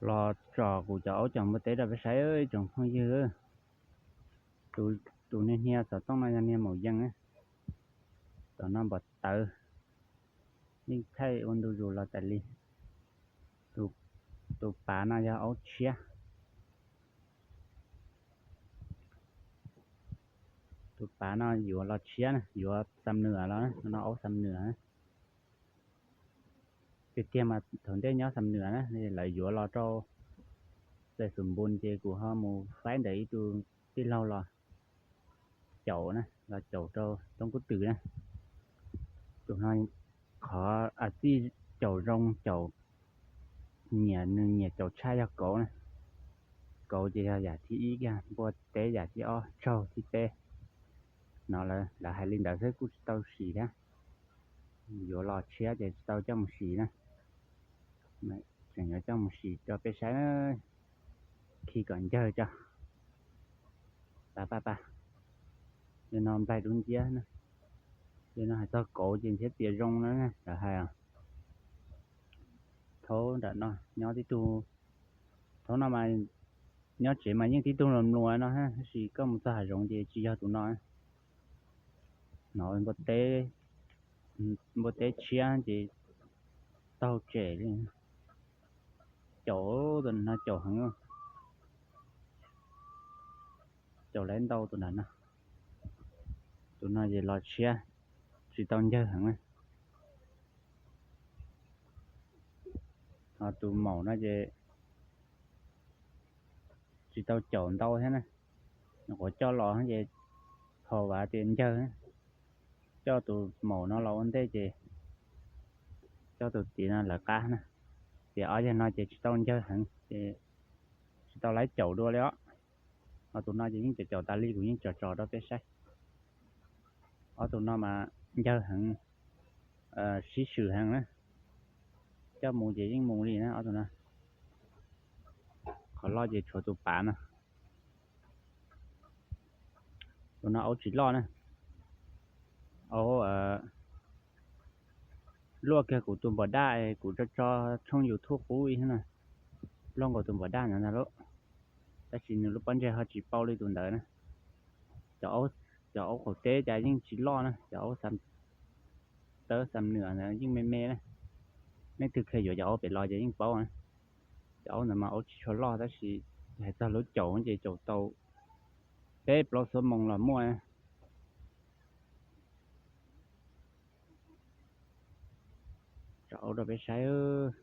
Los tsom kuv cov aub cog npua teb rau peb saib, ib tsoom phooj ywg. Tus niag hnia xov tooj no yog niag maum yees, tom no npom tawv, yeej thaij ua ntu zus los tas li. Tus pav no yog aub tshiab. Tus pav no yuav los tshiab na, yuav Xam Nwam los, no aub Xam Nwam. Tiag tiag mas thaum ntej nyob Xam Nwam na, lawv yuav los rau Xais Xus Npus ces kuv ho mus faib ntawm ib tug tij laug los caum na, los caum rau Toob Kub Twm na. Tus no qhov txij caum zoo, caum nyiam, nws nyiam caum tshaj yog kauv na. Kauv ces yog yam thib ib kiag, npua teb yam thib ob, tsaug thib peb. No lawv hais li ntawd xwb kuj tsis tau sim thiab. Yuav los tshiab ces tsis tau coj mus sim na. Tseem yuav coj mus sim rau peb saib, khi kom ncawg tso. Pa pa pa, li no nplaig dub nciab na. Li no hais txog kauv ces ntshiab tias zoo na lawv hais. Thaum nram no nyob tib tug, thaum no mas nyob tsev mas yeej tib tug los mluas no, tab sis koj mus txog hav zoov ces tsis yog tus no. No npua teb, npua teb tshiab ces taug tsem li. Caum, tus no caum heev, caum lawv ntau tus ntawd no. Tus no ces los tshiab, tsis tau ncawg heev. Ho tus maum no ces tsis tau caum ntau thiab na. Nyuam qhuav coj los ces thaum vaj tias ncawg, coj tus maum no los ua ntej ces coj tus tid no lawv qab na. Tias ob yawg no ces tsis tau ncawg heev ces tsis tau laiv caum dua li os. Ho tus no ces yeej caum caum tas li, kuv yeej tsom tsom rau peb saib. Ob tus no mas ncawg heev, sib swm heev na. Coj mus ces yeej mus li na ob tus no. Qhov loj ces tshuav tus pav no. Tus no aub tsis loj na. Aub luaj kiag kuv tus npam daj kuv tso tso tshooj YouTube qub ib na, luaj nkaus tus npam daj ntawd ntag lauj. Tab sis nws lub pob ntseg ho tsis paub li tus ntawd na. Cov aub qaum teb cas yeej tsis loj na, cov aub tawb Xam Nwam ntawd yeej me me na. Leej twg kheev yuav cov aub pem los ces yeej paub na. Cov aub ntawd mas aub tsis tshua loj tab sis hais txog lub caum ces caum tau peb plaub xuab moos los muaj. Tso aub rau peb saib.